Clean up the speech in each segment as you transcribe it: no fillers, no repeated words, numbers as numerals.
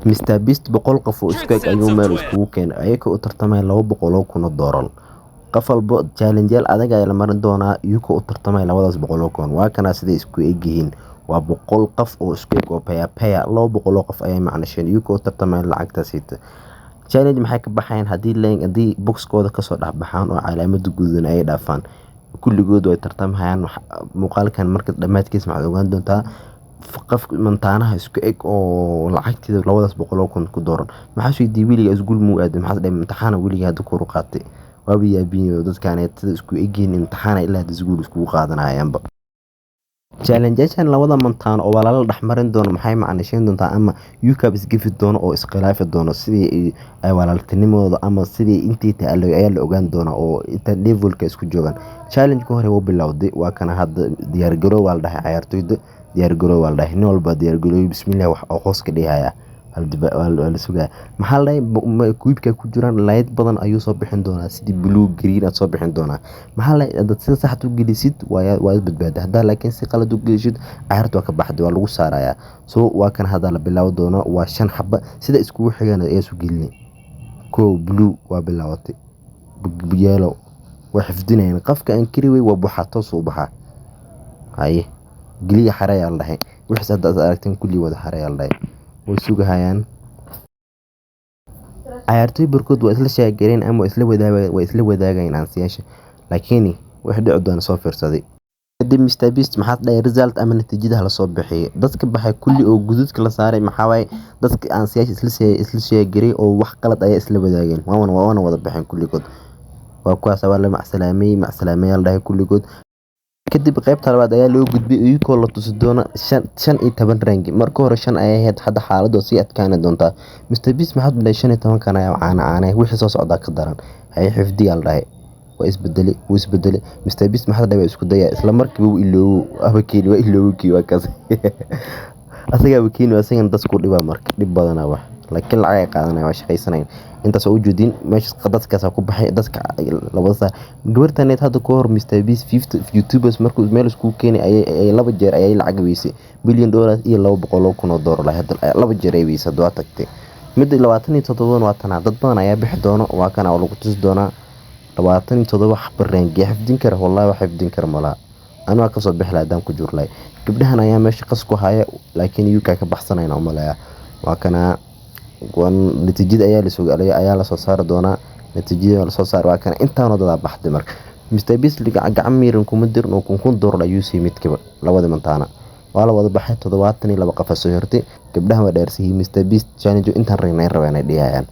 Mr Beast 100 qof oo isku eg ayuu meel iskugu keenay, ayagoo u tartamaya $200,000. Qof walbo challenge-yaal adag ayaa la marin doonaa iyagoo u tartamaya labadaas boqol oo kun. Waa kana siday isku eg yihiin. Waa 100 qof oo isku eg oo pair pair, 200 qof ayay macnasheen iyagoo u tartamaya lacagtaas. Challenge maxay ka baxayaan haddii boxkooda kasoo dhex baxaan oo calaamada guduudan ay dhaafaan? Kulligood way tartamayaan. Muuqaalkan marka dhammaadkiisa waxaad ogaan doontaa qof mantaanaha isku eg oo lacagteeda labadaas boqol oo kun ku dooran. Maxaa isweydiiyey, weligaa iskuul muu aaday? Maxaa dhahay, imtixaan weligaa hadda kor u qaatay? Waaba yaabiin dadkaan sida isku egyihiin, imtixaan ilaa hadda iskuul iskugu qaadanayaanba. Challenge-yaashan labada mantaan oo walaalo la dhexmarin doono maxay macnasheyn doontaa, ama UCAP isgafi doono oo iskhilaafi doono sidii ay walaaltinimadooda ama sidii intii tahay ayaa la ogaan doonaa oo inta levelka isku joogaan. Challenge-ka hore wuu bilowday. Waa kana hadda diyaar garoow waa la dhahay ciyaartoyda, diyaar garoow waa la dhahay. Nin walba diyaar garoow, bismillah, wax oo hoos ka dhigaya waa la sugaya. Maxaa la dhahay? Cube-ka ku jiraan light badan ayuu soo bixin doonaa, sidii blue, green aad soo bixin doonaa. Maxaa la dhahay? Haddaad sida saxda u gelisid waa badbaada, haddaa laakiin si qalad u gelisid, ciyaarta waa ka baxday, waa lagu saarayaa. So waa kan hadda la bilaabi doono. Waa shan xaba, sida iskugu xigaan ayaa isu gelinay. Kow, blue waa bilaabatay, yellow waa xifdinayaan. Qofka aan kari wey waa buxaa, toos u baxaa. Haye, geliya, xareeyaa la dhahay. Wixii hadda aad aragteen kulli wada xareeyaa la dhahay. Way sugahayaan ciyaartoy barkood, waa isla sheegareen ama waa isla wadaagayaan answer-yaasha, laakiin wixii dhici doona soo fiirsaday. Kadib Mr Beast maxaa dhahay? Result ama natiijada hala soo bixiyay. Dadka baxay kulli oo guduudka la saaray maxaa waaye? Dadka answer-yaasha isla sheegaray oo wax qalad ayaa isla wadaageen, waana wada baxeen kulligood. Waa kuwaas, waa la macsalaamay, macsalaamay la dhahay kulligood. Kadib qaybta labaad ayaa loo gudbay, iyagoo la tusi doono 15 rangi. Marka hore shan ayay ahayd, hadda xaaladdu sii adkaani doontaa. Mr Beast maxaad dhahay? 15-kan ayaa caana caana, wixii soo socdaa ka daran. Haye, xifdiyaa la dhahay. Waa isbedelay, wuu isbedelay. Mr Beast maxaad dhahay? Waa isku daya, isla markiiba wuu iloobo, aba keeni, waa iloobo kii, waa kaas asagaaba keeni, asagana dadku dhibaa. Marka dhib badanaa wax, laakiin lacag ay qaadanayaan, waa shaqaysanayaan. Intaas oo ujeedin meesha dadkaas ku baxay, dadka labada saar. Gabartaneed hadda ka hor Mr Beast 50 YouTubers markuu meel iskugu keenay ayay laba jeer ayay lacag weysay, billion dollars iyo $200,000. Hadda laba jeer ay weysay, hadda waa tagtay. Midda 27 waa tanaa, dad badan ayaa bixi doono. Waa kana oo lagu tusi doonaa 27 xabo rangi. Xifdin kara? Wallahi wax xifdin kara malaha. Anaa waa kasoo bixi lahaa haddaan ku juri lahay. Gabdhahan ayaa meesha qas ku haya, laakiin UK ka baxsanayna umaleeyaa. Waa kana, natiijada ayaa lasoo ayaa lasoo saari doonaa. Natiijada waa lasoo saari, waa kana, intaanoo dadaa baxday. Marka Mr Beast gacan miiran kuma dirin oo kun kun doolar ayuu siiyey midkiiba. Labada mantaana waa la wada baxay, 72 qof soo hirtay. Gabdhahan waa dheersiiyey Mr Beast challenge, intaan ragnay rabeen ay dhihayaan.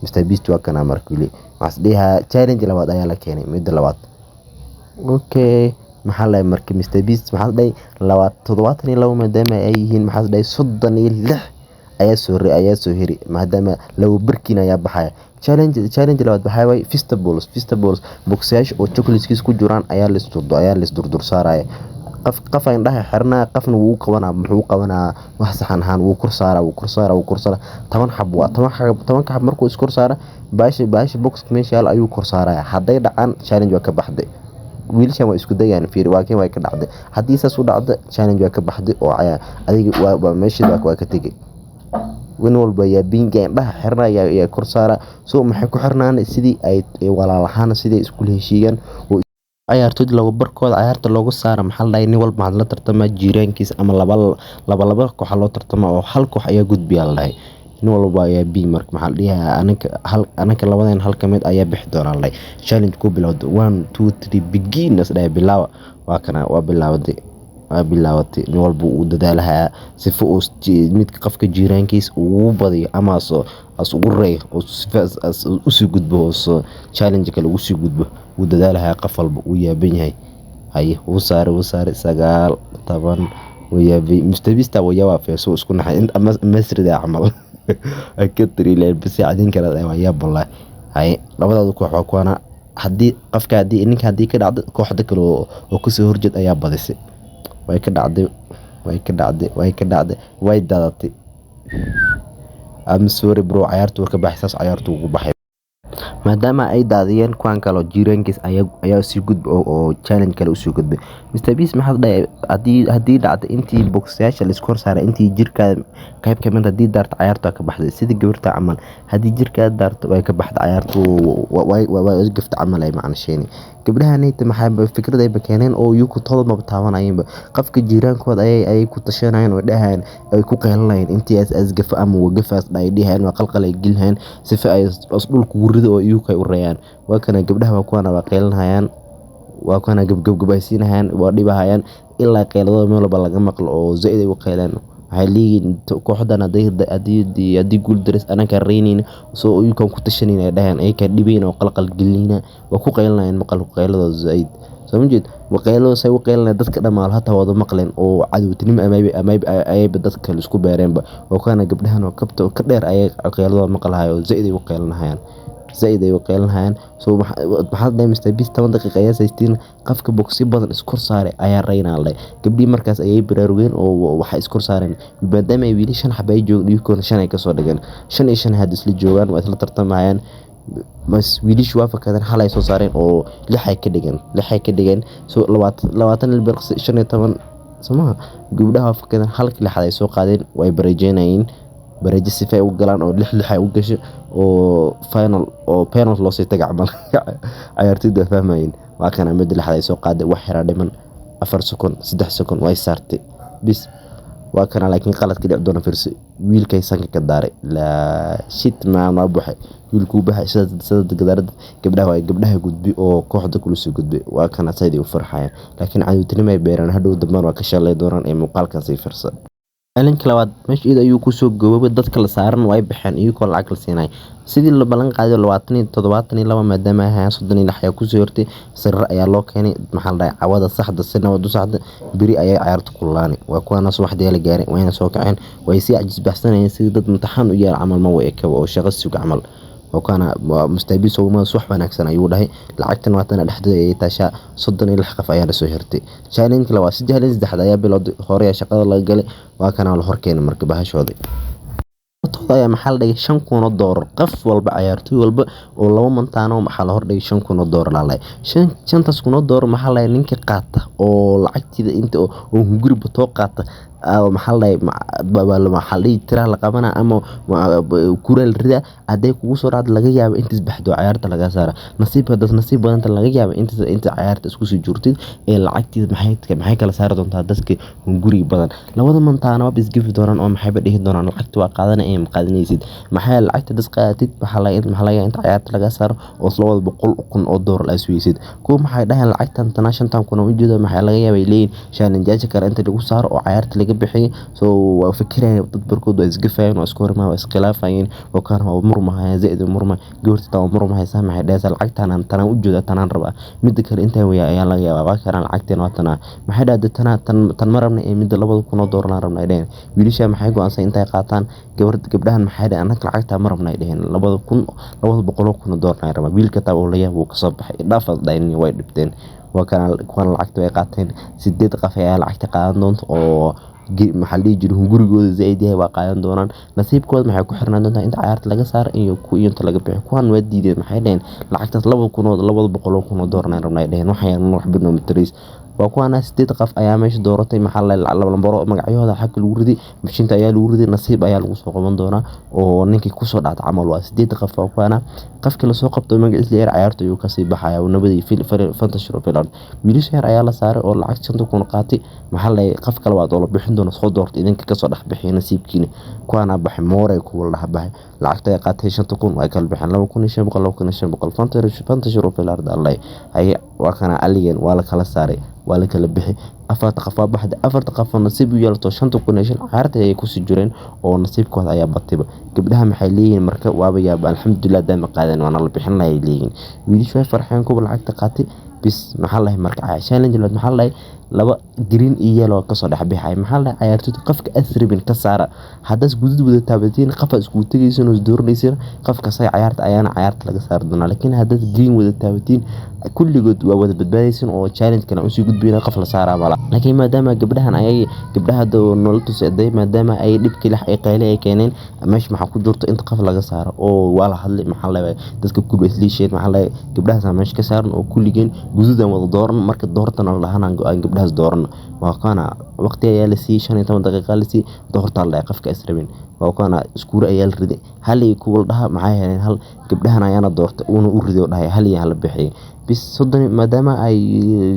Mr Beast waa kana. Marka weli waxaas dhihayaa challenge labaad ayaa la keenay, midda labaad. Okay, maxaa la marka Mr Beast maxaa dhahay? Labaad 72 maadaama ay yihiin, maxaa dhahay? 36 ayaa soo heri, maadaama laba barkiin ayaa baxaya. Challenge labaad waxaa waaye Feastables. Feastables boxyaasha oo chocolateskiis ku jiraan ayaa la isdurdur saaraya. Qof qof indhaha xirnaa, qofna wuu qabanaa. Muxuu qabanaa? Wax saxan ahaan wuu kor saaraa, wuu kor saaraa, wuu kor saaraa. 10 xab waa 10 xab. 10-ka xab markuu iskor saara, baasha box meesha yaal ayuu kor saaraya. Hadday dhacaan, challenge waa ka baxday. Wiilashan waa isku dayaan, fiir, waa kii, way ka dhacday. Haddii saas u dhacdo, challenge waa ka baxday oo adiga waa meeshii waa ka tegay. Nin walba yaa binga indhaha xiranaya ayaa kor saara. So maxay ku xirnaan sidii ay walaalahaan, sidii iskula heshiiyaan oo ciyaartoyda laba barkooda ciyaarta looga saara. Maxaa la dhahay? Nin walba maxaa la tartamaa jiiraankiisa ama laba laba laba koox loo tartama oo hal koox ayaa gudbiyaa la dhahay. Nin walba ayaa b marka maxaa la dhihayaa? Anaka hal, anaka labadeen hal ka mid ayaa bixi doonaa la dhahay. Challenge ku bilowday, one, two, three, begin as dhahay, bilaawa. Waa kana, waa bilaabatay, waa bilaabatay. Nin walba uu dadaalahayaa sifo uu midka qofka jiiraankiisa ugu badiyo ama as ugu reeyo oo sifa as usii gudbo oo challenge kale ugu sii gudbo. Wuu dadaalahayaa, qof walba wuu yaaban yahay. Haye, wuu saaray, wuu saaray, 9, 10, wuu yaabay. Mr Beast wuu yaabaa, feeso isku naxay masrida camal ka tiri bisi cadin kara, waa yaab wallahi. Haye, labadaada koox waa kuwana. Haddii qofka, haddii ninka, haddii ka dhacdo, kooxda kale oo kasoo horjeed ayaa badisay. Way ka dhacday, way ka dhacday, way ka dhacday, way dadatay. I'm sorry bro, ciyaartu waa ka baxay, saas ciyaartu ugu baxay. Maadaama ay daadiyeen kuwan kaloo jiiraankiis ayaa sii gudbay oo challenge kale usii gudbay. Mr Beast maxaa dhahay? Haddii dhacdo intii boxyaasha la isku hor saaray, intii jirkaada qayb ka mid haddii daarto, cayaarta waa ka baxday. Sidii gabarta camal, haddii jirkaada daarto, way ka baxday cayaartu, waa gafta camal ay macna sheeni. Gabdhahanayta maxay fikrad ayba keeneen oo iyagu tooda maba taabanayeenba, qofka jiiraankooda ayay ku tashanayeen oo dhahayeen, ay ku qeylinayeen intii as gafa ama gafaas ay dhahayeen, waa qalqal ay gelinayeen sifa ay os dhulka ugu rido oo iyagu ay u reeyaan. Waa kana gabdhaha, waa kuwana, waa qeylinayaan, waa kana gabgab ay siinayaan, waa dhibahayaan ilaa qeyladooda meel walba laga maqlo oo zaid ay u qeylaan. Waxay leeyihiin kooxdan haddii guul daris anaka reynayna, soo iyagu ku tashanayna ay dhahayaan, ay ka dhibayn oo qalqal gelinayna, waa ku qeylinayaan, maqal qeyladooda zaid soo ma jeed. Qeyladooda say u qeylinayaan, dadka dhammaan hataa wada maqleen oo cadowtinimo ama ayba dadka kale isku beereenba. Waa kana gabdhahan oo kabta ka dheer ayay qeyladooda maqlahayo oo zaid ay u qeylinayaan, zaid ay u qeylinayaan. So maxaa dhahay Mr Beast? 10 daqiiqo ayaa saystiin, qafka boxi badan iskor saaray ayaa reynaa leh. Gabdhii markaas ayay baraarugeen oo waxay iskor saareen, maadaama ay wiili shan xaba ay joogeen, iyaguna shan ay kasoo dhigeen, shan iyo shan hadda isla joogaan, waa isla tartamayaan. Bas wiilashu waa fakadeen, hal ay soo saareen oo lix ay ka dhigeen, lix ay ka dhigeen. So 20 ilbiriqsi, 15 somaha, gabdhaha waa fakadeen, halka lixaad ay soo qaadeen, way bareejeynayeen, bareejo sifa ay u galaan oo lix lix ay u gasho oo final oo penalty loo sii taga camal. Ciyaartoyda waa fahmayeen. Waa kana midda lixaad ay soo qaaday, wax yaraa dhiman, 4 second, 3 second, way saartay bis. Waa kana, laakiin qaladka dhici doona fiirsi, wiilkay sanka ka daaray. Laa shit man, waa buuxay wiilkuu baxay sida gadaarada. Gabdhaha waa gabdhaha gudbi oo kooxda kula soo gudbay. Waa kana sayid u farxayaan, laakiin cadowtinimo ay beereen, hadhow dambaan waa ka shalay doonaan ee muuqaalkan sii fiirsa. Maalinka labaad meesha iyada ayuu kusoo gaboobay. Dadka la saaran way baxeen iyagoo lacag la siinay sidii la ballan qaaday, 20 72, maadaama ay hayaan 36 ayaa kusoo hortay. Sariir ayaa loo keenay. Maxaa la dhahay, cawada saxda si nabad u saxda, beri ayay cayaarta kululaani. Waa kuwaana subaxdii la gaaray, wayna soo kaceen, way sii cajisbaxsanayeen, sidii dad imtixaan u yaal camal, ma way ekaba oo shaqo sug camal. Waa Mr Beast subax wanaagsan ayuu dhahay. Lacagtan waatana dhexdeeda ayay taashaa. 36 qof ayaa lasoo xirtay. Challenge labaad si challenge saddexaad ayaa bilowday. Hore ayaa shaqada laga galay. Waa kana la horkeenay marka bahashoodii ayaa maxaa la dhigay? $5,000 qof walba, ciyaartoy walba oo laba mantaano maxaa la hordhigay? $5,000 laalay. Shantaas kun oo doolar maxaa la dhahay, ninka qaata oo lacagtiida inta oo hunguri batoo qaata, maxaa la dhahay, maxaa la dhihi, tiraa la qabanaa ama kura la ridaa. Hadday kugu soo dhacdo, laga yaabo intaas baxdo, ciyaarta laga saara. Nasiibka haddaad nasiib badanta, laga yaabo inta ciyaarta isku sii joogtid ee lacagtiida maxay kala saari doontaa dadka hunguriga badan. Labada mantaano waa isgafi doonaan oo maxayba dhihi doonaan, lacagta waa qaadanay ee ma qaadanaysid? Maxaa yeelay lacagta dad qaadatid, maxaa laga inta ciyaarta laga saaro oo $200,000 aad sugaysid. Kuwa maxay dhaheen, lacagtan tanaa shantan kun oo ujeeda, maxaa laga yaabaa ay leeyihin challenge kale inta lagu saaro oo ciyaarta laga bixiyay. So waa fikirayaan dad barkood, waa isgafayaan, waa isku hormaan, waa iskhilaafayeen. Oo kan waa murmahayaan, zaid u murmay. Gabarta taa waa murmahaysaa, maxay dhahaysaa, lacagtan tanaan ujeeda, tanaan rabaa, midda kale intaa weya ayaa laga yaabaa. Waa kanaan lacagteen, waa tanaa. Maxay dhahday, tanaa tan tan ma rabna ee midda $2,000 aan rabna, ay dhaheen. Wiilasha maxay go'aansan intay qaataan gabar. Gabdhahan maxay dhaheen, annaga lacagtaa ma rabna, ay dhaheen, labada kun, $200,000 ay rabaa. Wiilka taa oo la yaab wuu kasoo baxay, idhaaf dhayn, way dhibteen. Waa kana kuwan lacagta way qaateen. Sideed qof ayaa lacagta qaadan doonta oo maxaa la dhihi jiray, hungurigooda zaid yahay, waa qaadan doonaan. Nasiibkooda maxay ku xirnaan doontaa inta ciyaarta laga saaro iyo inta laga bixiyo. Kuwan waa diideen, maxay dhaheen, lacagtaas laba kun oo $200,000 aan rabnaa, ay dhaheen. Waxaan waxba nooma tarays. Waa kuwana sideed qof ayaa meesha dooratay. Maxaa la lambaro magacyahooda xagga lagu riday, mashiinta ayaa lagu riday, nasiib ayaa lagu soo qaban doonaa oo ninkii kusoo dhacda camal. Waa sideed qof. Waa kuwana, qofkii lasoo qabto magaciisa la yar, ciyaarta ayuu kasii baxaya nabadii fantasy filan. Wiilasha yar ayaa la saaray oo lacag 5,000 qaatay. Maxaa la qof kale waad oo la bixin doona, soo doortay idinka, kasoo dhex bixiya nasiibkiina. Kuwana baxay, moore kuwa la dhex baxay, lacagta ay qaatay 5,000 way kala bixeen, 2,500, 2,500. Fantasy filan haye. Waa kana aligan, waa la kala saaray, waa la kala bixi. Afarta qof waa baxday. Afarta qof oo nasiib u yeelato 5,005 ciyaarta ayay kusii jireen oo nasiibkooda ayaa batayba. Gabdhaha maxay leeyihiin marka? Waaba yaaba, alxamdulilah daama qaadan, waana la bixin lahay leeyihiin. Wiilashu way farxeen, kuwa lacagta qaatay. Bis maxaa la dhahay marka challenge labaad? Maxaa la dhahay? Laba green iyo yellow kasoo dhex bixay. Maxaa la dhahay? Ciyaartoyda qofka as rabin ka saara. Haddaad guduud wada taabatiin, qof aad iskugu tegaysiin oo is dooranaysiin, qofka asaga ciyaarta ayaana ciyaarta laga saari doonaa. Laakiin haddaad green wada taabatiin, kulligood waa wada badbaadaysiin oo challenge kana usii gudbayna, qof la saaraa mala. Laakiin maadaama gabdhahan ayay gabdhaha hadda nolol tusay, maadaama ay dhibkii lax ay qayle ay keeneen meesha, maxaa ku jirto inta qof laga saaro oo waa la hadlay. Maxaa la dhahay? Dadka kulli isliisheen. Maxaa la dhahay? Gabdhahaas meesha ka saaran oo kulligeen guduudan wada dooran. Marka doortana la dhahan aan gabdhahaas dooran. Waa kana waqti ayaa la siiyey, 15 daqiiqa la siiyey. Doortaa la dhahay qofka is rabin. Waa kana iskuura ayaa la riday, hal iyo kuwa la dhaha. Maxay heleen? Hal gabdhahan ayaana doortay uuna u riday oo dhahay hal iyo hala bixiyay bis 30. Maadaama ay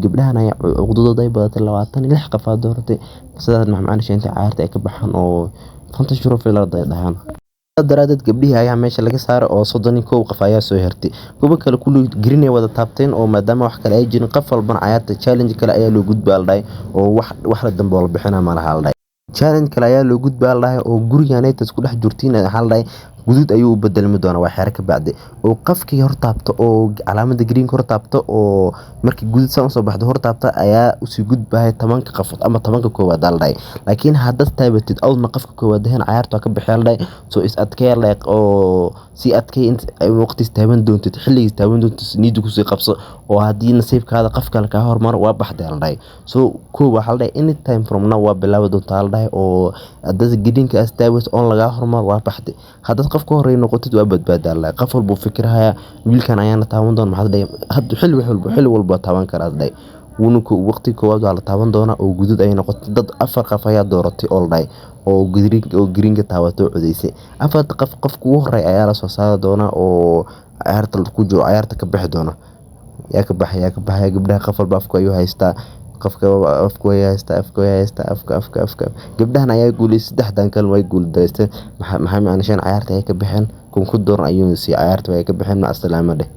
gabdhahan ay cuqdadooda ay badatay, 26 qof aa dooratay. Sidaas macna sheentay cayaarta ay ka baxaan oo 50 trophy la dhahaan daraadeed gabdhihii ayaa meesha laga saaray oo 31 qof ayaa soo hertay. Kuwa kale kulli green ay wada taabteen oo maadaama wax kale ay jirin, qof walbana cayaarta challenge kale ayaa loo gudbaa la dhahay oo wax la dambe oo la bixina malaha la dhahay. Challenge kale ayaa loo gudbaa la dhahay oo gurigan ay isku dhex jirtiin. Waxaa la dhahay guduud ayuu u bedelmi doonaa waa xeero ka bacdi oo qofkii hor taabto oo calaamada green hor taabto oo markii guduud saan usoo baxdo hor taabta ayaa usii gudbaya 10-ka qofood ama 10-ka koowaad la dhahay. Laakiin haddaad taabatid awdna qofka koowaad ahayn, cayaarta waa ka bixi la dhahay. Soo is adkee la dhahay oo si adkay inta waqti taaban doontid, xilligiis taaban doontid, niyadda kusii qabso oo haddii nasiibkaada qof kale kaa hormaro, waa baxday la dhahay. So kow waxaa la dhahay anytime from now waa bilaabi doontaa la dhahay oo haddaad greenka as taabato oon lagaa hormaro, waa baxday. Haddaad qof ka horreey noqotid, waa badbaadaa la dhahay. Qof walbuu fikiraya wiilkan ayaana taaban doona. Maxaa la dhahay? Hadda xilli walba, xilli walba waa taaban karaa la dhahay. Wuuna waqti koowaad waa la taaban doonaa oo guduud ayay noqotay. Dad afar qof ayaa dooratay oo la dhahay oo green, oo greenka taabatay oo codeysay. Afarta qof, qofka ugu horreeya ayaa la soo saari doonaa oo ciyaarta ku jiro, ciyaarta ka bixi doona. Yaa ka baxay? Yaa ka baxay? Gabdhaha qof walba afka ayuu haystaa, qofka afka way haystaa, afka way haystaa, afka, afka, afka. Gabdhahan ayaa guuleystay, saddexdan kale way guuldareysteen. Maxaa macnashaan? Ciyaarta ay ka baxeen. 1000 kun doolar ayuu siiyay. Ciyaarta way ka baxeen, mac salaama dheh.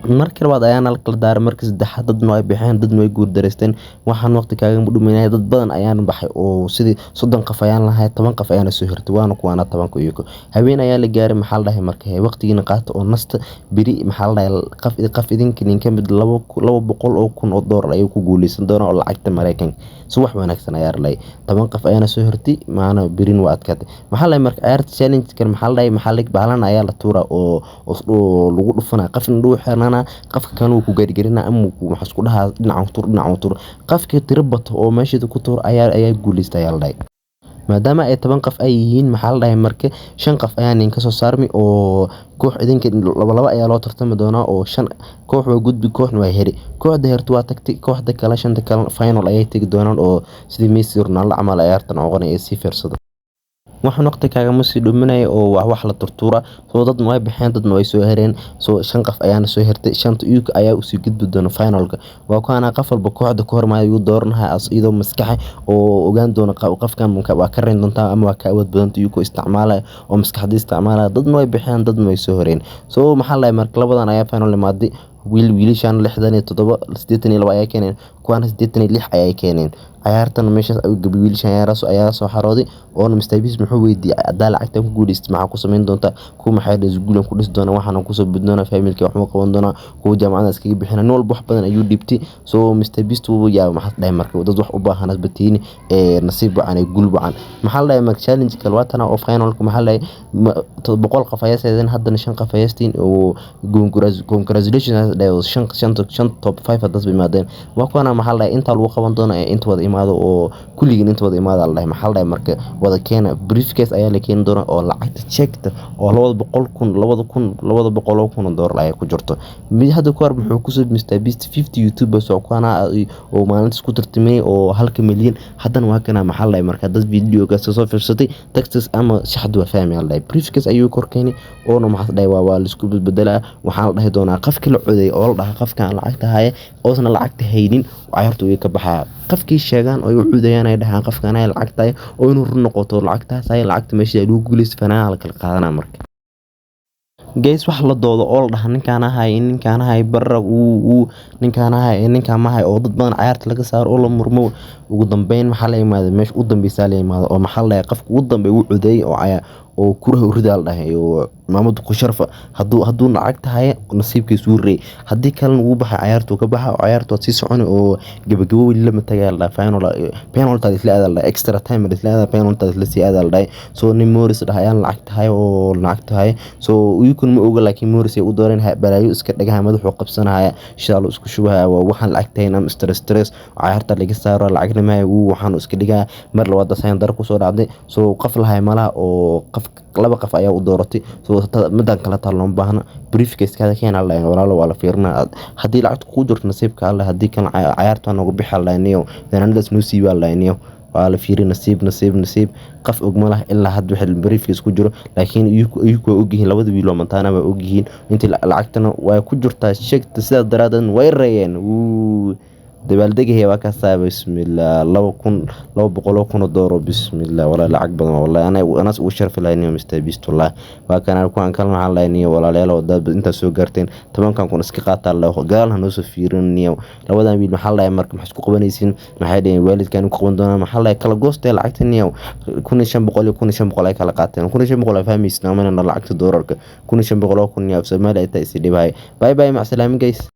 Markii labaad ayaana la kala daaray, markii saddexaad dadna way baxeen, dadna way guuldareysteen. Waxaan waqti kaaga dhuminaya, dad badan ayaan baxay oo sidii 30 qof ayaan lahay, 10 qof ayaana soo hirtay, waana kuwaana 10-ka iyago. Habeen ayaa la gaaray. Maxaa la dhahay marka? Waqtigiina qaata oo nasta. Beri maxaa la dhahay? Qof idinka ninka mid $200,000 ayuu ku guuleysan doonaa oo lacagta Mareykanka. Si wax wanaagsan ayaa la dhahay. 10 qof ayaana soo hirtay, maana berin waa adkaatay. Maxaa la dhahay marka ciyaarta challenge kan? Maxaa la dhahay? Maxaa la baalan ayaa la tuuraa oo lagu dhufanaa, qofna dhuu xirnana, qofka kan uu ku gaargarinaa ama waxa isku dhahaa dhinacan tuur, dhinacan tuur. Qofkii tiro bato oo meesha ku tuur ayaa guuleysta ayaa la dhahay. Maadaama ay 10 qof ay yihiin, maxaa la dhahay marka? Shan qof ayaa nin kasoo saarmi oo koox idinka laba laba ayaa loo tartami doonaa oo shan koox waa gudbi, kooxna waa heri. Kooxda hertu waa tagtay, kooxda kale, shanta kale final ayay tegi doonaan oo sidii Messi, Ronaldo camal ciyaartan noqonaya ay sii fiirsado. Waxaan waqti kaagama sii dhuminaya oo waa wax la turtuura. Soo dadna way baxeen, dadna way soo hereen. Soo shan qof ayaana soo hertay, shanta iyaga ayaa usii gudbi doona finalka. Waa kuwaana qof walba kooxda ku hormaayo ayuu dooranaya iyadoo maskaxa oo ogaan doona qofkan waa ka reyn doontaa ama waa ka awood badanta, iyagoo isticmaalaya oo maskaxda isticmaalaya. Dadna way baxeen, dadna way soo hereen. So maxaa la dhahay marka? Labadan ayaa final imaaday. Wiilashan 67, 82 ayaa keeneen, kuwaana 86 ayay keeneen. Ciyaartan meeshaas ayuu gabi. Wiilashan ayaa soo xarooday oona Mr Beast muxuu weydiiyey: haddaa lacagtan ku guuleysatid, maxaa ku samayn doontaa? Kuwa maxay dhaheen? Iskuulan ku dhisi doonaa, waxaana kusoo bidi doonaa, family-ka waxma qaban doonaa, kuwa jaamacada iskaga bixina. Nin walba wax badan ayuu dhiibtay. So Mr Beast wuu yaabay. Maxaa dhahay marka? Dad wax u baahan asbatiini ee nasiib wacan ee guul wacan. Maxaa la dhahay marka? Challenge kale waa tana oo finalka. Maxaa la dhahay? 100 qof ayaa seedeen, haddana shan qof ayaa seedeen oo congratulations dhahay. Shan, shanta, shan, top 5 haddas bay imaadeen. Waa kuwana. Maxaa la dhahay? Inta lagu qaban doono ee inta wada imaado oo kulligiin inta wada imaada la dhahay. Maxaa la dhahay marka? Wada keena briefcase ayaa la keeni doonaa oo lacagta checkta oo 200,000, 2,000, $200,000 ayaa ku jirto. Mid hadda ka hor muxuu kusoo Mr Beast 50 YouTubers oo kuwana oo maalintaas ku tartamay oo halka milyan. Haddana waa kana. Maxaa la dhahay marka? Dad videogaas soo fiirsatay Texas ama shaxdu waa fahmi la dhahay. Briefcase ayuu kor keenay oona maxaa la dhahay? Waa la isku bedbedelaa. Waxaa la dhahi doonaa qofkii la codeeyay oo la dhahaa qofkan lacagta haya oosna lacagta haynin, ciyaarta way ka baxaya. Qofkii sheegaan oo ay u cudayaan, ay dhahaan qofkan ay lacagta haya oo inuu run noqoto lacagtaas ay lacagta meesha lagu guuleysto, fanaanada la kala qaadanaa. Marka gees wax la doodo oo la dhaha ninkaan ahay, ninkaan ahay, barra uu ninkaan ahay, ninkaan ma ahay, oo dad badan ciyaarta laga saaro oo la murmo. Ugu dambeyn maxaa la imaaday? Meesha u dambeysa la imaaday oo maxaa la dhahay? Qofka ugu dambeeya uu codeeyay oo Oo kuraha u ridaa la dhahay oo maamada ku sharfa. Hadduu lacagta haya, nasiibkiisu wuu reeyay. Haddii kalena, wuu baxay, cayaartuu ka baxa oo cayaartu waad sii soconi oo gabagabo weli lama tagay la dhahay. Final penalty isla aadaa la dhahay, extra time isla aadaa, penalty isla sii aadaa la dhahay. So nin Morris dhahay ayaan lacagta haya oo lacagta haya. So uyukun ma oga, laakiin Morris ay u dooreen. Balaayo iska dhagaha, madaxuu qabsanaya, shidaal isku shubaya. Waa waxaan lacagtayn ama stress stress cayaarta laga saaro, lacagna ma wuu waxaan iska dhigaa. Mar labaad asagan dar ku soo dhacday. So qof lahay malaha oo qof laba qof ayaa u dooratay. So midan kala taa looma baahna. Briefcase kaada keena la walaalo, waa la fiirinaa. Haddii lacagta kugu jirto, nasiibka alle. Haddii kan cayaarta noogu bixi la niyo, fanaanadaas noo siibaa la niyo. Waa la fiiri. Nasiib, nasiib, nasiib. Qof og ma laha ilaa hadda wixii briefcase ku jiro, laakiin iyagu waa ogyihiin. Labada wiil oo mantaana waa ogyihiin intii lacagtana waa ku jirtaa sheegta. Sidaas daraadeed way reeyeen. Wuu dabaaldegaya, waa kaasaa. Bismillah, 2,200,000 oo dooro. Bismillah, walaa lacag badan wallahi. Ana anaas ugu sharfi lahay niyo Mr Beast wallahi. Waa kana kuwan kalma waxaan lahay niyo. Walaalayaal, dad intaas soo gaarteen, 10,000 iska qaataa la gadaal ha noo soo fiirin niyo. Labadan wiil maxaa lahay marka? Maxay isku qabanaysiin? Maxay dhaheen? Waalidkan ku qaban doonaa. Maxaa lahay? Kala goostay lacagta niyo. 1,500 iyo 1,500 ay kala qaateen. 1,500 ay fahmaysin amanana lacagta doolarka. 1,500 oo kun niyo af Soomaali ay tahay isi dhibahay. Bye bye, mac salaam guys.